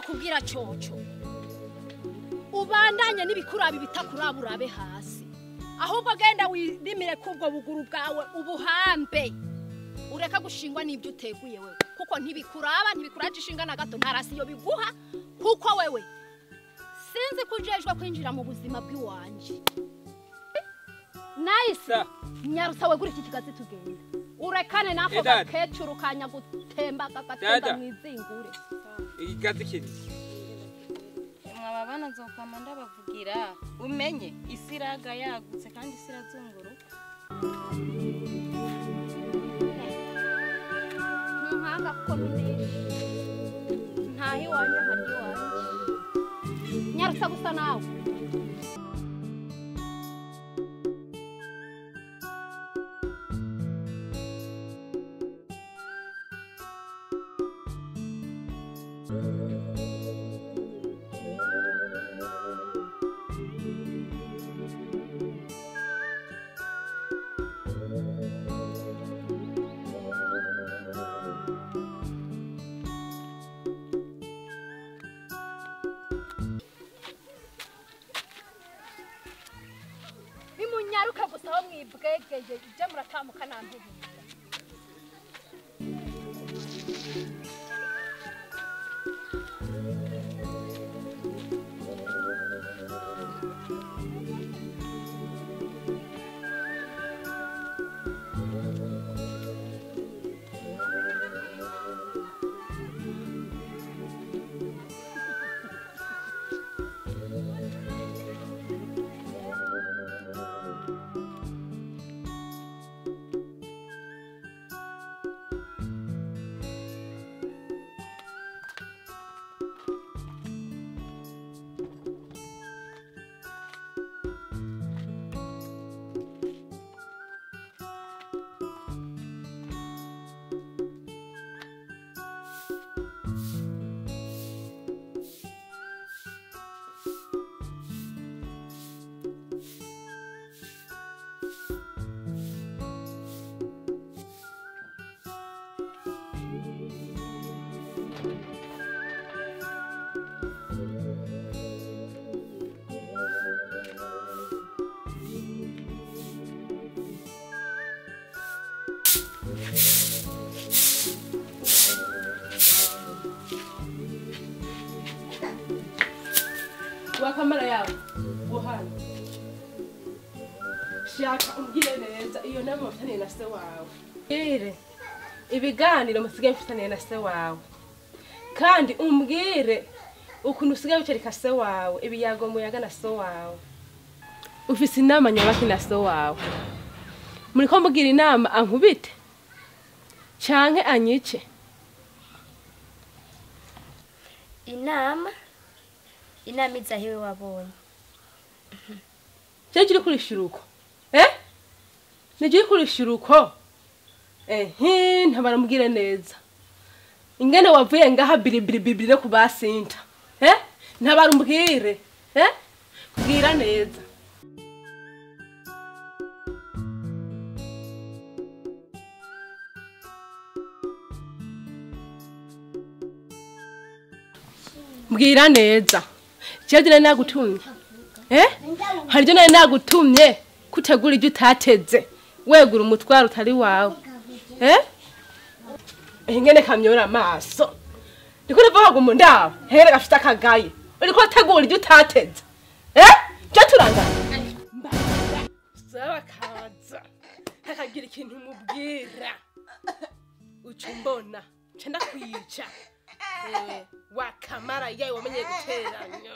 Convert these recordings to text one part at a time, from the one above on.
Icyo ndakubwira coco ubandanye n'ibikurabi bitakuraba urabe hasi ahubwo genda wirimire kubwo buguru bwawe ubuhambe ureka gushingwa n'ibyo uteguye wewe kuko ntibikuraba ntibikuraje ishinga na gato ntarasi yo biguha kuko wewe sinzi kujejwe kwinjira mu buzima bw'iwanje. Nice. Nyarusa we guri iki kigazi tugenda urekane nako gakecuru kanya gutemba gagatemba mwizingure ikigazi kiri mwaba bana nzokwama ndabavugira umenye isiraga yagutse kandi isirazunguruka ntuhanga kuko ntunesha ntahi wanje nkarya iwanje nyarusa gusa nawe. Bimunyaruka gusa aho mwibwegeye ibyo muratamuka nta ntubira. Wakamara yawe buhana shaka umbwire neza iyo nama mufitaniye na se wawe mbwire ibiganiro musigaye mufitaniye na se wawe kandi umbwire ukuntu usigaye wicarika se wawe ibiyago muyaga na se wawe ufise inama nyabaki na se wawe muriko mugira inama ankubite canke anyice inama inama izahiwe wabonye cyo kiri kurishiruko nije kurishiruko ntabaramubwire neza ingene wavuye ngaha biribiri no kubasinta ntabarumbwire kubwira neza mbwira neza cyo nagutumye hari nari nagutumye kutegura ibyo utateze wegura umutwaro utari wawe ingene kamyora amaso ndiko ndavuga ngo ndaba here gafite akagaye uriko utegura ibyo utateze cyo turangana saba kaza hakagira ikintu mubwira uca mbona nca ndakwica wakamara yawe wamenye guteranya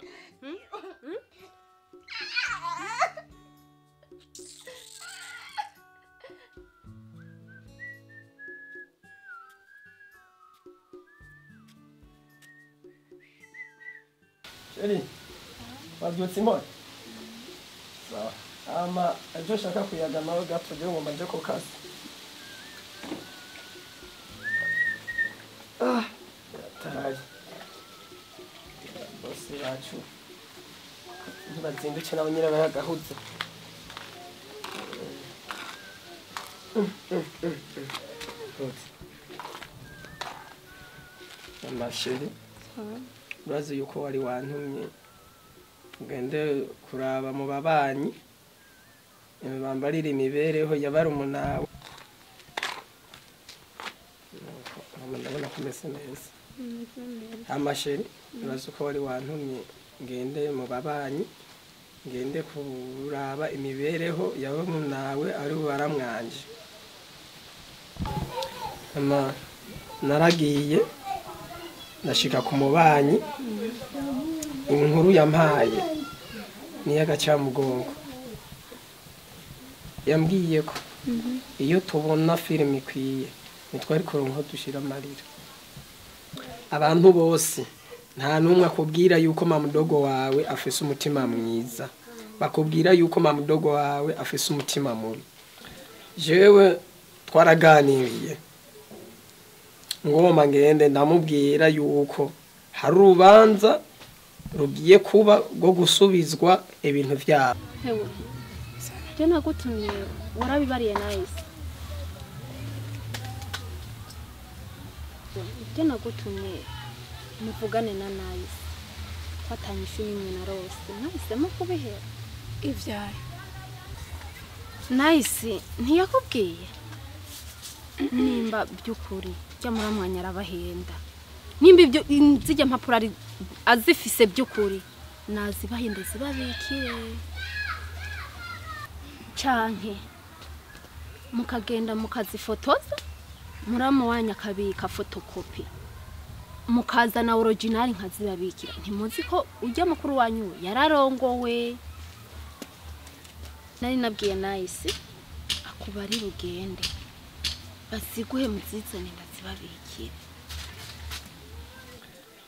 Sheri, wabyutse imbona? Sawa. Ama ejo shaka kuyaga nawe gato je ngomba nje ko kasi. Ah, yataye. Bose bacu. Ntibazinduke nabo nyine bayagahuze. Mama Sheri. Urazi yuko wari wantumye ugende kuraba mu babanyi bambarira imibereho yabarumunawe. Ndabona ko umeze neza. Amasheri urazi ko wari wantumye ngende mu babanyi ngende kuraba imibereho yabarumunawe ari baramwanje. Ama naragiye ndashika ku mubanyi inkuru yampaye ni y'agacamugongo. Yambwiye ko iyo tubona filime ikwiye ntitwari kuronka dushira amarira. Abantu bose nta numwe akubwira yuko mamudogo wawe afise umutima mwiza, bakubwira yuko mamudogo wawe afise umutima mubi. Jewe twaraganiriye ngoma ngende ndamubwira yuko hari urubanza rugiye kuba rwo gusubizwa ibintu vyabo. Hewe, je nagutumye warabibariye Nayisi? Ibyo nagutumye muvugane na Nayisi ko atanyishu n'imwe narose, nahisemo kubihera. Ivyayo? Nayisi ntiyakubwiye nimba by'ukuri jya muramwanya arabahenda, nimba ibyo zijya mpapuro azifise by'ukuri nazibahende zibabikire, canke mukagenda mukazifotoza muramu wanyu akabika fotokopi mukazana original nkazibabikira. Ntimuzi ko ujya mukuru wanyu yararongowe? Nari nabwiye Nayisi akubari rugende basiguhe muzizane ndazibabikira.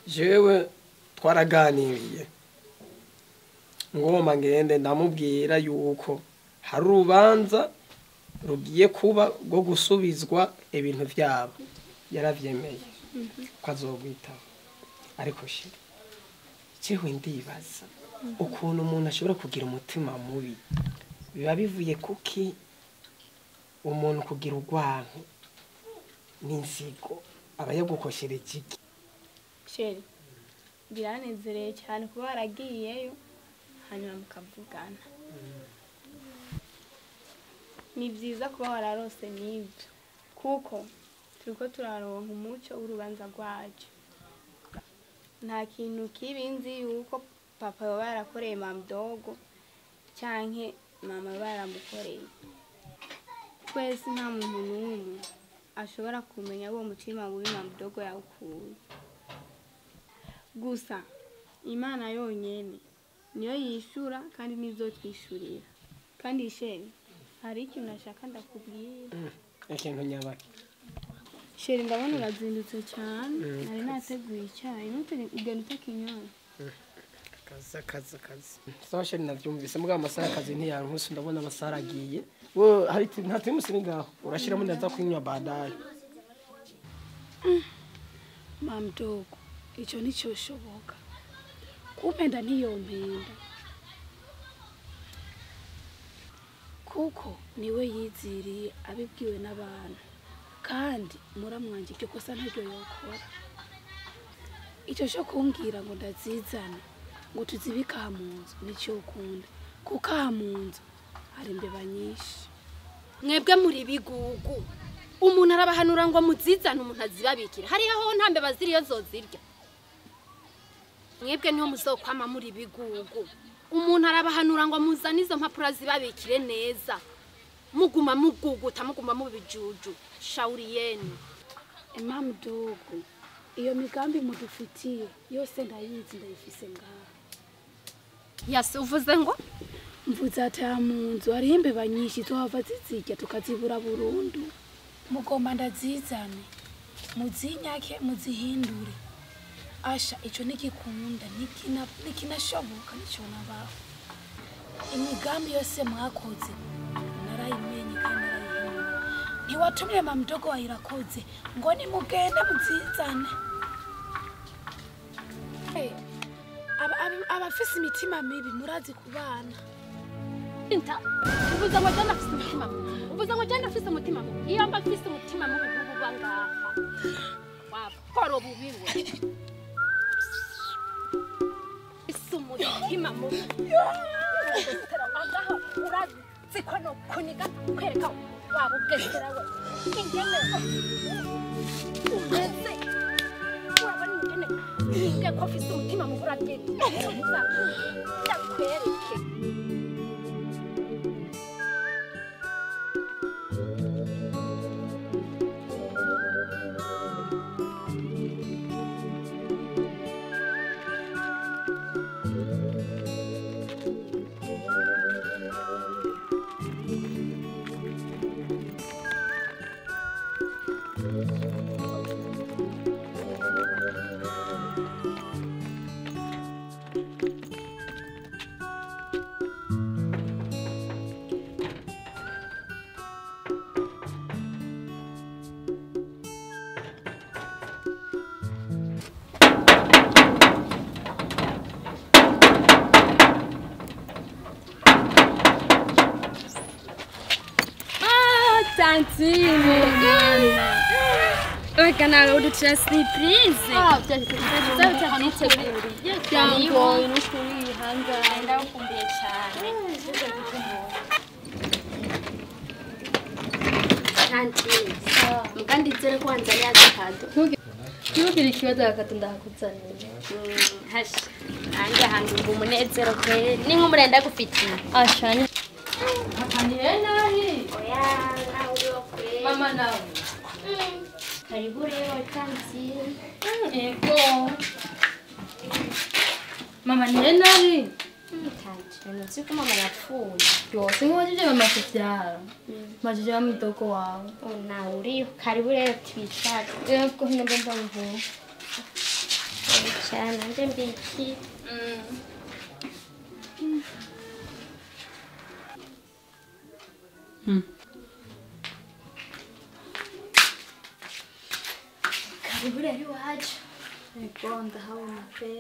Jewe twaraganiriye ngoma ngende ndamubwira yuko hari urubanza rugiye kuba rwo gusubizwa ibintu vyabo. Yaravyemeye ko azogwitaba. Ariko shi jewe ndibaza ukuntu umuntu ashobora kugira umutima mubi. Biba bivuye kuki umuntu kugira urwanko n'inzigo aba yagukoshereje iki? Chéri, biranezereye cyane kuba waragiyeyo hanyuma mukavugana. Ni byiza kuba wararose n'ibyo kuko turiko turaronka umuco w'urubanza rwacu. Nta kintu kibi nzi yuko papa yoba yarakoreye mamdogo canke mama baramukoreye. Twese nta muntu n'umwe ashobora kumenya uwo mutima mubi mamdogo yawukuye. Gusa Imana yonyene niyo yishura kandi nizotwishurira. Kandi chéri, hari ikintu nashaka ndakubwira. Ikintu nyabaki? Chéri, ndabona urazindutse cyane. Nari nateguye icyayi, ntutari ugenda utakinyoye. Akazi, akazi, akazi. Sawa chéri, navyumvise, mugabo amasaha y'akazi ntiyankusi, ndabona amasaha aragiye. Wo hari nta tirimusi iri ngaho urashiramo, ndaza kuyinywa baadaye. Mamdogo, icyo nticyoshoboka. Kumpenda ntiyompenda kuko niwe yiziriye abibwiwe n'abantu, kandi muramwanje iryo kosa ntaryo yokora. Icyo cyo kumbwira ngo ndazizana ngo tuzibike aha mu nzu nicyo ukunda, kuko aha mu nzu hari imbeba nyinshi. Mwebwe muri bigugu, umuntu arabahanura ngo muzizane umuntu azibabikira, hariho aho nta mbeba ziriyo zozirya. Mwebwe niho muzokwama muri bigugu. Umuntu arabahanura ngo muzane izo mpapuro azibabikire neza, muguma muguguta, muguma mu bijuju. Shauri yenu. Mamdogo, iyo migambi mudufitiye yose ndayizi, ndayifise ngaha. Yase, uvuze ngo? Mvuze ati aha mu nzu hariho imbeba nyinshi zohava zizirya tukazibura burundu. Mugomba ndazizane muzinyake muzihindure? Asha, ico ntigikunda, ntikinashoboka, niconabaho. Imigambi yose mwakoze narayimenye kandi narayihinduye. Ntiwatumye mamdogo wayirakoze ngo nimugende muzizane? Abafise imitima mibi murazi kubana. Inta uvuze ngo jana afise umutima mubi? Uvuze ngo jana afise umutima mubi? Iyo mba afise umutima mubi ntububa ngaha waporo bubiwe. Ufise umutima mubi. Agaho urazi ko no kuniga kwereka waba ugesera we. Ingene umeze. Urabona ingene nge ko ufise umutima mubi urabyita. Ndakwereke. Tantine, reka nawe uducira surprise. Byangoye n'ukuri hanze ndakumbuye cyane. Tantine, mugandi nzere ko wanzaniye agakado. Ntugire ikibazo agakado ndakuzanira. Hashi, nanjye ahantu ngo umunezero kweri ni nk'umurenda gufitiye. Ashanye. Apaniye nahi. Oya, nawe uriho kweri. Mama nawe. Karibu rero Tantine. Ego. Mama niye nabi. Tantine, uzi ko mama yapfuye. Yose nk'uwajije mama kuvyara. Majije wa mdogo wawe. Nawe uriho. Karibu rero twicare. Yego namba ndamvuye. Cyane nje mbiki. Karibu rero iwacu. Ego ndahabona pe.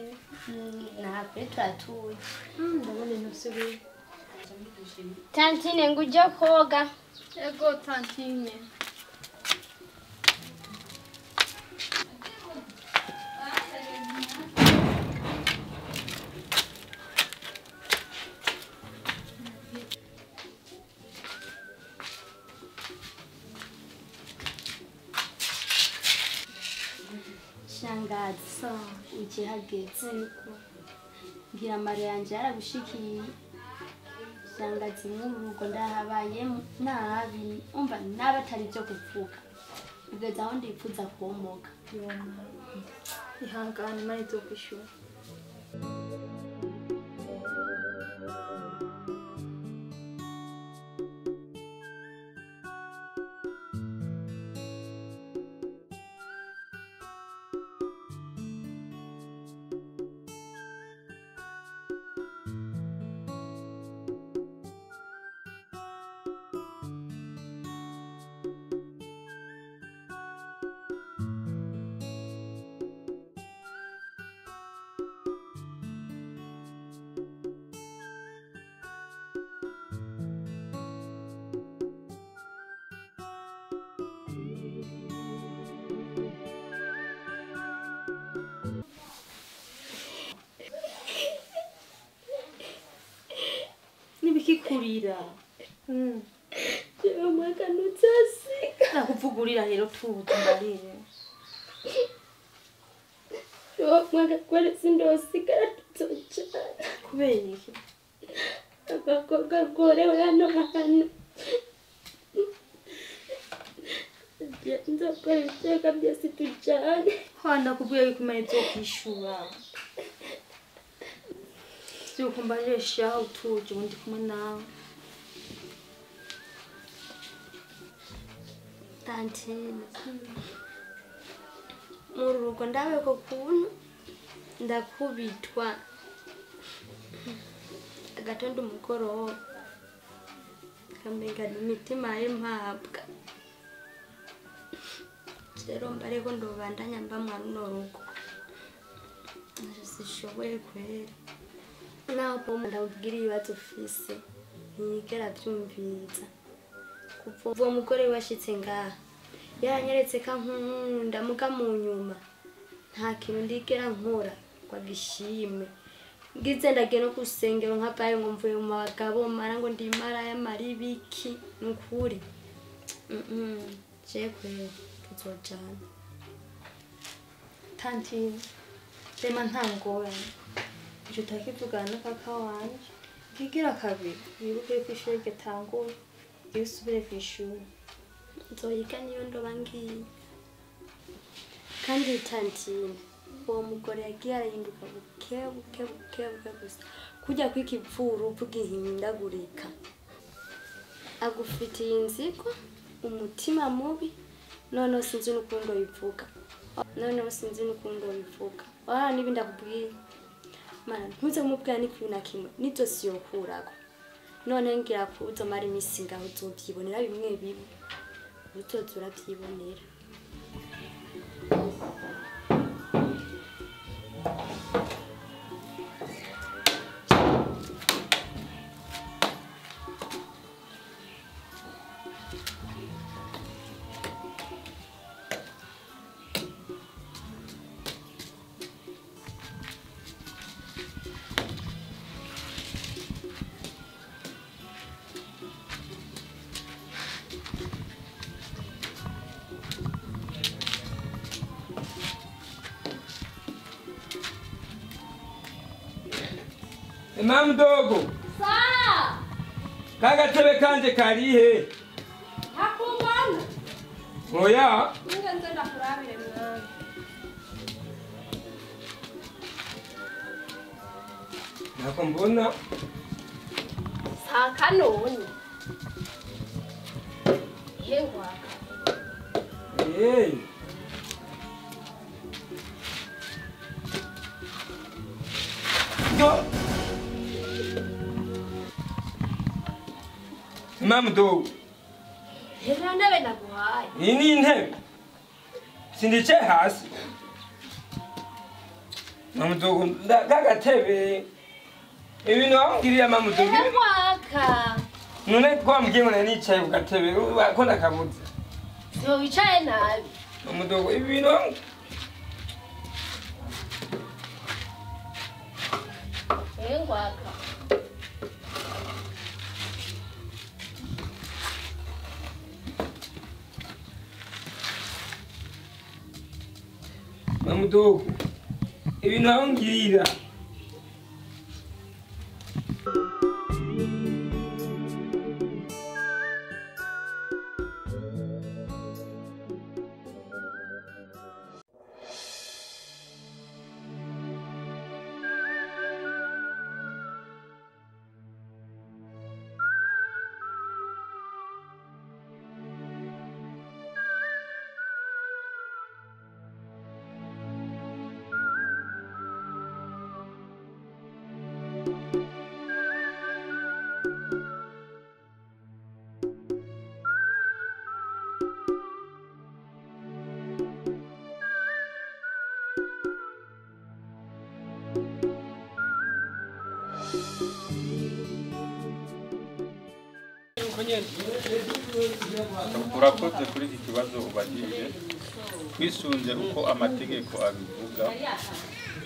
Naha pe turatuye. Ndabona ntusubiye. Tantine ngo ujye koga. Ego Tantine. Shangazi, ukihageze ngira amara yanjye yaragushikiye. Shangazi nk'urugo ndahabaye nabi, umva nabi atari ibyo kuvuga, kugeza aho ndipfuza kuwomoka. Ihangane Imana izokwishyura. Nibikikurira. Jewe mwaka ntuzasiga. Nakuvugurira rero tubutumbarire. Jewe mwaka kweli sindosigara tuzocana. Kubera iki? Abakobwa gorewe hano hantu. Nzokora ibiteka byose tujane. Hana kubwiye yuko Imana izokwishura. Siukumbarire shaho utuje ubundi kumwe nawe. Tantine, mu rugo ndabeko kuntu ndakubitwa agatondo umugoroba kamenga imitima y'impabwa. Rero mbareko ndobandanya mba mwa runo rugo sishoboye kwera. Naho pomo ndamubwira ibibazo ufise ntiyigera abyumviriza. Kuva uwo mugore washitse ngaha yaranyeretse ko ankunda muga mu nyuma nta kintu ndigera nkora ngo agishime. Ngize ndagiye no kusengero nkabaye ngo mvuye mu bagabo mara ngo ndi maraya mari biki nukuri. Je kwe tuzojana. Tantine rema nta ngorane. Icyo utakivugana na kaka wanje kigira kabiri wibuke ko ishuri ritangura iyo usubire ku ishuri. Nzoyiga niyo ndoba ngiye. Kandi tantine uwo mugore yagiye arahinduka buke buke buke buke gusa kujya kwikipfuru bwihindagurika. Agufitiye inzigo umutima mubi none sinzi n'ukundo bivuga. None sinzi n'ukundo bivuga. Wala nibi ndakubwiye. Mana ntuze kumubwira n'ikintu na kimwe nivyo siyokurako. None ngira ko uzomara imisi ngaho uzovyibonera bimwe bimwe. Uzoza uravyibonera. Mama dogo. Sa. Kagatebe kanje karihe? Hakumbana. Oya. Ngenze ndakurabire mwana. Nakumbona. Saka none. Yewa. Eh. Yo. Mama dogo. Hera ntebe naguhaye. Iyi ni intebe. Sindicaye hasi. Mama dogo kagatebe. Ibintu wambwiriye mama dogo. Mwaka. None ko wambwiye ngo nicaye ku gatebe ko ndakabuze. Sibo wicaye nabi. Mama dogo ibintu Ngwaka. Mama dogo ibintu wambwirira. Urakoze kuri iki kibazo ubajije. Twisunze uko amategeko abivuga,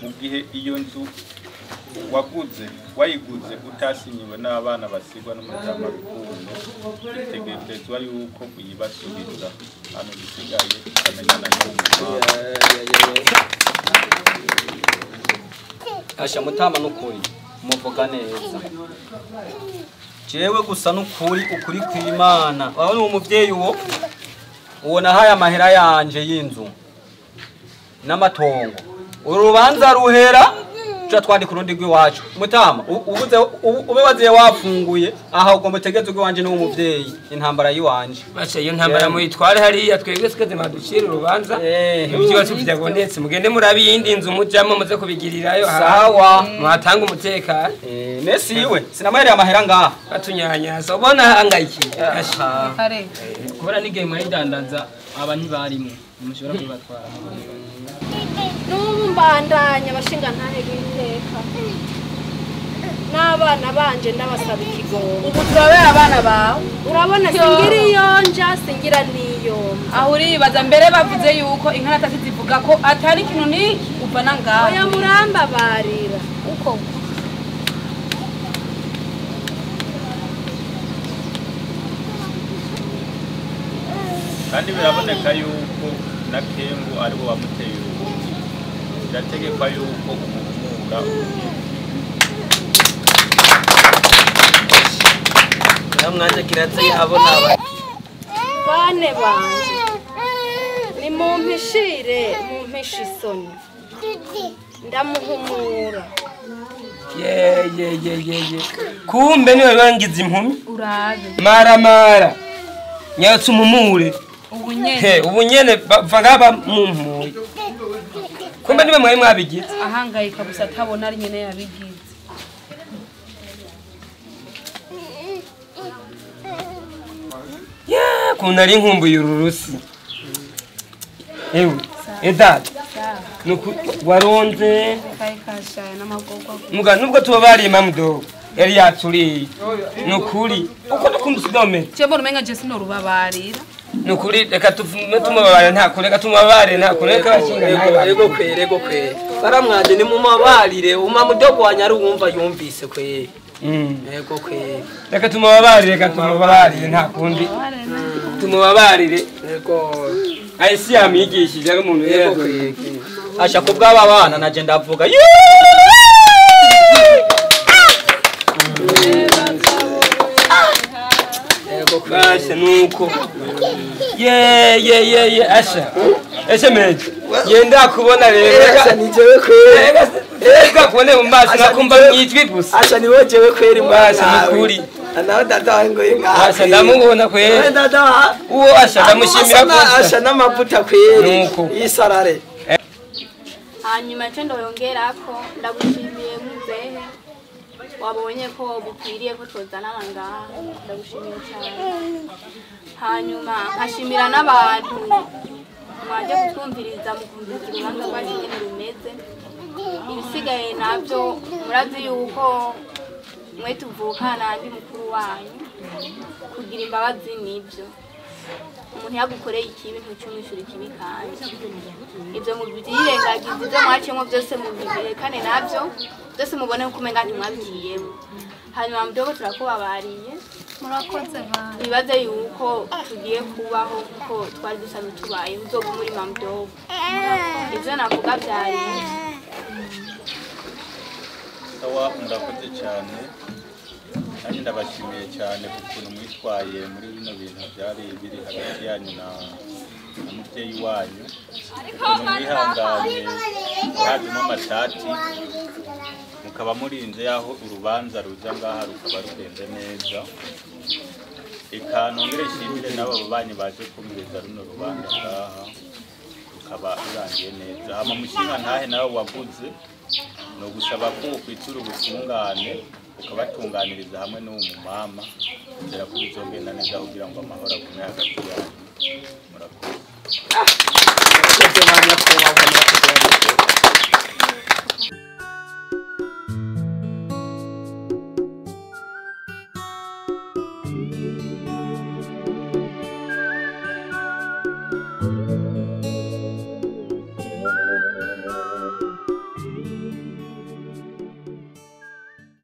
mu gihe iyo nzu waguze wayiguze utasinyiwe n'abana basigwa n'umuryango Rukundo, bitegerezwa yuko uyibasubiza. Hano bisigaye ukamenyana n'umwana. Asha mutama n'ukuri muvuga neza. Jewe gusa n'ukuri ukuri kw'Imana. Wabona uwo muvyeyi uwo ubona haya amahera yanje y'inzu n'amatongo. Urubanza ruhera tuca twandika urundi rw'iwacu. Mutama ubuze ube waziye wafunguye aha ugomba utegeze urw'iwanje n'uwo muvyeyi intambara yiwanje. Basha iyo ntambara muyitware hariya twebwe twese maducira urubanza. Ibyo byabonetse mugende murabi yindi nzu mujamo muze kubigirirayo. Sawa muhatanga umutekano. Nesi iwe sinamuhereye amahera ngaha batunyanyasa ubona hangayikiye. Kare kubera n'igihe mwayidandaza aba ntibarimo mushobora kubibatwara. N'ubu mbandanya abashinga ntahe b'iteka n'abana banje ndabasaba ikigongo. Ubu turabera abana bawe. Urabona singira iyo nja singira niyo. Aho uribaza mbere bavuze yuko inkaratasi zivuga ko atari ikintu niki uvana ngaho. Oya murambabarira. Uko Kandi biraboneka yuko na Kengu aribo wamuteye urubuto. Birategekwa yuko umuhumura Namwanje kiratse abona aba bane banje ni mumpishire mumpishe isoni ndamuhumura. Ye ye ye ye ye kumbe niwe bangize impumi urabe mara mara nyatse umumure ubunyene ubunyene vaga ba mumpuye kumbe niwe mwari mwabigize ahangayika gusa atabona ari nyene yabigize. Ya kuntu ari nkumbuye ururusi ewe edad nuko waronze muga nubwo tuba barima mudogo yari yaturiye nukuri uko dukumbusidome cyo mbona umenga je sinorubabarira nukuri reka tuvume tumubabare nta kureka tumubabare nta kureka bashinga ego kwere ego kwere baramwaje ni mumabarire uma mudogo wanyari wumva yumvise kwere ego kwere reka tumubabare reka tumubabare nta kundi tumubabarire ego ayisi yamwigishije ari umuntu ego kwere asha kubw'aba bana naje ndavuga Basha nuko ye ye ye ye asha ese meje yenda kubona rero asha ni jewe kweri reka kubone mu maso nakumva mwijwi gusa asha ni jewe kweri basha nukuri nawe dada wangu inga asha ndamubona kweri dada uwo asha ndamushimira ko asha n'amavuta kweri nuko yisarare. Hanyuma cyo ndoyongerako ndagushimiye muzehe wabonye ko bukwiriye ko tuzanana ngaha ndagushimiye cyane. Hanyuma nkashimira n'abantu mwaje kutwumviriza mukumviriza urubanza rwacu ingene rumeze. Ibisigaye nabyo murazi yuko mwe tuvukana ndi mukuru wanyu kugira imbabazi nibyo umuntu yagukoreye ikibi ntucyumwishura ikibi kandi ibyo mubyirengagiza ibyo mwaciyemo byose mubirekane nabyo byose mubone ko umenga ntimwabigiyemo. Hanyuma mudogo turakubabariye murakoze bana bibaze yuko tugiye kubaho kuko twari dusanzwe tubaye uzoga muri mamudogo ibyo navuga byari sawa. Murakoze cyane kandi ndabashimiye cyane kukuntu mwitwaye muri bino bintu byari biri hagati yanyu na mubyeyi wanyu ukuntu mwihanganye hajemo amatati mukaba murinze yaho urubanza ruza ngaha rukaba rugenze neza. Eka nongere nshimire n'abo babanyi baje kumviriza runo rubanza ngaha rukaba rurangiye neza. Hama mushinga ntahe nawe waguze ni ugusaba ko ukwitura ubutungane ukabatunganiriza hamwe n'uwo mumama kugera ko bizogenda neza kugira ngo amahoro agume hagati yanyu. Murakoze.